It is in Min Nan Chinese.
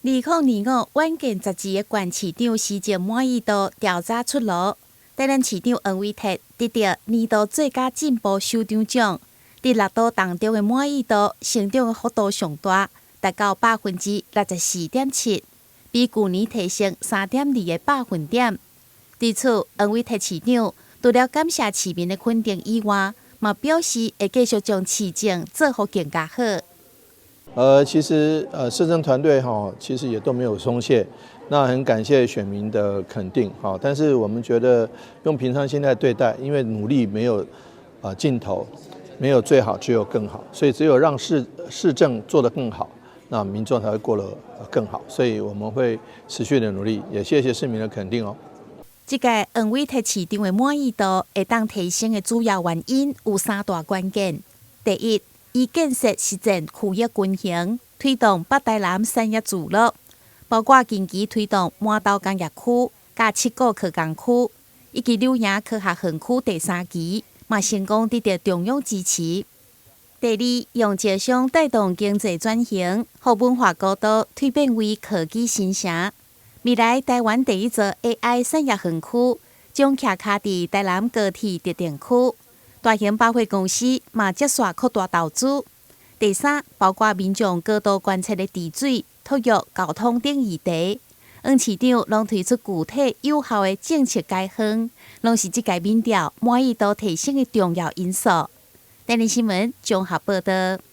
2025遠見雜誌的縣市長施政滿意度調查出爐，台南市長黃偉哲得著年度最佳進步首長獎。佇六都當中的滿意度成長的幅度上大，達到64.7%，比舊年提升3.2個百分點。對此，黃偉哲市長除了感謝市民的肯定以外，嘛表示會繼續將市政做予更加好。其實市政團隊哈，其實也都沒有鬆懈，那很感謝選民的肯定哈。但是我們覺得用平常心來對待，因為努力沒有盡頭，沒有最好，只有更好，所以只有讓市政做得更好，那民眾才會過得更好。所以我們會持續的努力，也謝謝市民的肯定哦。這屆黃偉哲市長的滿意度會當提升的主要原因有三大關鍵。第一，伊建設實踐區域均衡，推動北台南產業聚落，包括近期推動饅頭工業區、佮七股科工區，以及柳營科學園區第三期，嘛成功得著中央支持。第二，用招商帶動經濟轉型，予文化古都蛻變為科技新城。未來台灣第一座 AI 產業園區將徛跤佇台南高鐵特定區。大型百貨公司嘛接續擴大投資。第三，包括民眾高度關切的治水、托育、交通等議題，黃市長攏推出具體有效的政策解方，攏是這屆民調滿意度提升的重要因素。台視新聞綜合報導。